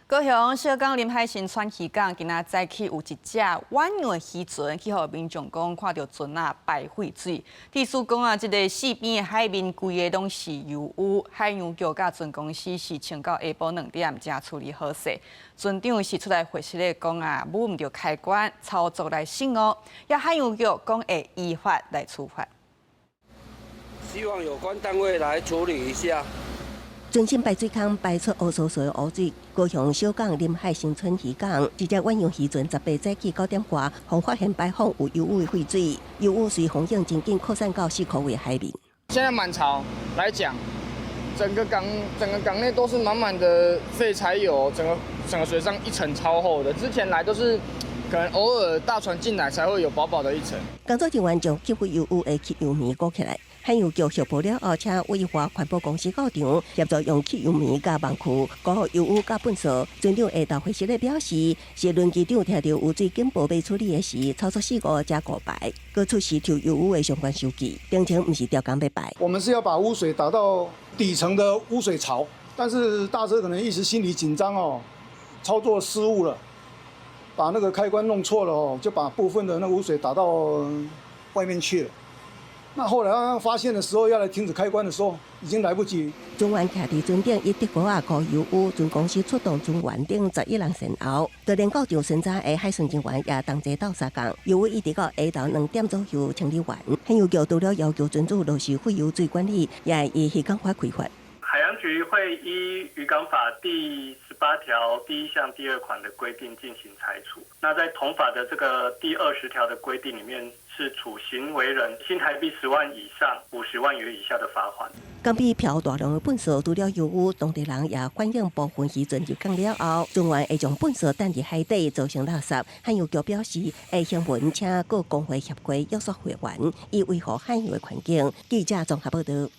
高雄小港臨海新村漁港，今仔早起有一隻遠洋漁船，去予民眾講看著船仔排廢水。地書講啊，這个四邊的海面規个攏是油污，海洋局佮船公司是撐到下晡2點才處理好勢。船長是出來回釋咧講啊，舞毋著開關操作來失誤，也海洋局講會依法來處罰。希望有關單位來處理一下。全新排水孔排出烏趖趖的污水，高雄小港臨海新村漁港，一隻遠洋漁船18早起9點外，予發現排放有油污的廢水，油污隨風湧真緊擴散到四箍圍海面。現在滿潮來講，整個港內都是滿滿的廢柴油，整個水上一層超厚的。之前來都是可能偶爾大船進來才會有薄薄的一層。工作人員將吸附油污的吸油棉裹起來。海洋局續報了後，請偉華環保公司到場協助用吸油棉佮網具裹油污佮糞掃。船長下晝會時咧表示，是輪機長聽著污水警報欲處理的時，操作失誤才誤排，閣出示抽油污的相關收據，聲稱毋是刁工欲排。我們是要把污水打到底層的污水槽，但是大哥可能一時心裡緊張哦，操作失誤了，把那個開關弄錯了哦，就把部分的那個污水打到外面去了。那後來剛發現的時候，要來停止開關的時候，已經來不及。船員徛佇船頂，一直高啊箍油污，船公司出動船員等11人善後。就連到場巡查的海巡人員也同齊鬥相共，油污一直到下晝2點左右清理完。海洋局除了要求船主落實廢油水管理，也會依漁港法開罰。海洋局會依漁港法第18條第一項第二款的規定進行裁處。那在同法的這個第20條的規定裡面，是處行為人新台幣10萬以上50萬元以下的罰款。港邊飄大量的糞掃，除了油污，當地人也反映部分漁船入港了後，船員會將糞掃擲佇海底造成垃圾。海洋局表示，會行文請各工會協會約束會員，以維護海洋的環境。記者綜合報道。